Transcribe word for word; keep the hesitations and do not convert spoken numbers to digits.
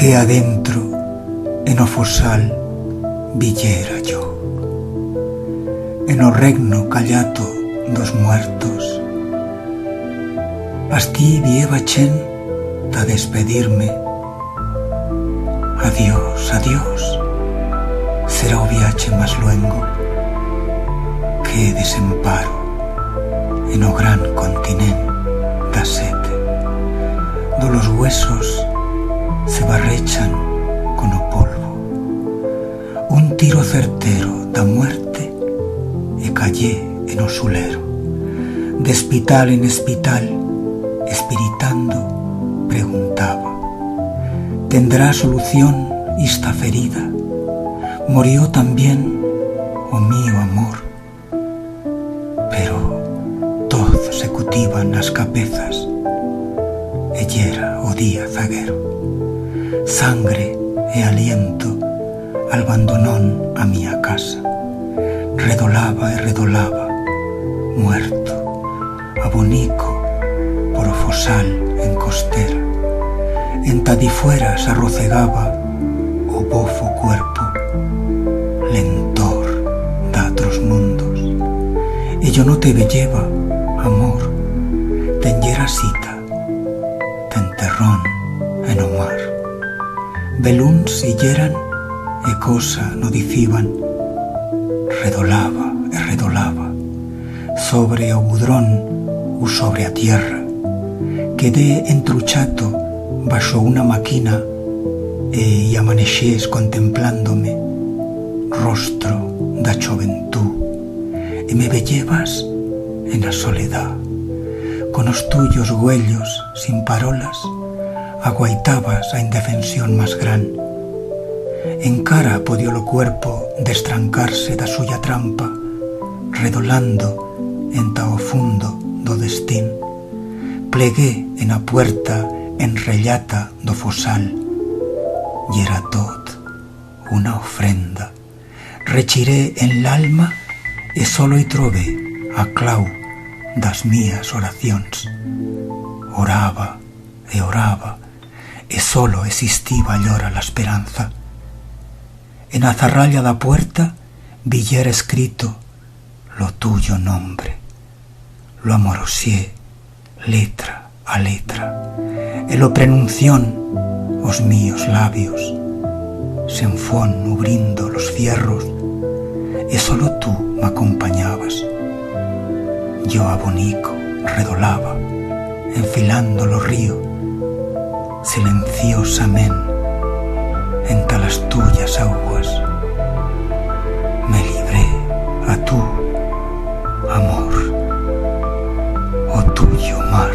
E adentro, en o fosal, viyera yo. En o regno callato d'os muertos, astí viyeba chent ta despedir-me. Adiós, adiós, será o viache mas luengo. Qué desemparo en o gran continent d'a set, do los huesos se barrechan con o polvo. Un tiro certero d'a muerte e cayé en o sulero. D'espital en espital, espiritando, preguntaba: ¿Tendrá solución ista ferida? ¿Morió también o mío amor? Pero toz se cutiban as capezas e yera o día zaguero. Sangre e aliento albandonón a mía casa. Redolaba e redolaba, muerto, abonico, por o fosal en costera. Enta difuera s'arrocegaba o bofo cuerpo, lentor d'atros mundos. E yo no te veyeba, amor, te'n yera sita, t'enterrón en o mar. Beluns i yeran e cosa no diciban. Redolaba e redolaba, sobre o budrón u sobre a tierra. Quedé entruchato baixo una maquina e i amaneixés contemplándome, rostro d'a choventú, e me veyebas en a soledat, con os tuyos güellos sin parolas, aguaitabas a indefensión mas gran. Encara podió lo cuerpo destrancar-se d'a suya trampa, redolando enta o fundo d'o destín. Plegué en a puerta enrellata d'o fosal. Yera tot una ofrenda. Rechiré en l'alma e solo i trobé a clau d'as mías oracions. Oraba e oraba e solo existiba allora la esperanza. En a zarralla d'a puerta viyera escrito lo tuyo nombre. Lo amorosié letra a letra e lo prenunción os míos labios. Se'n fón ubrindo los fierros e solo tu m'acompanyabas. Yo abonico redolaba, enfilando lo río, silenciosament enta las tuyas auguas. Me libré a tu, amor, o tuyo mar.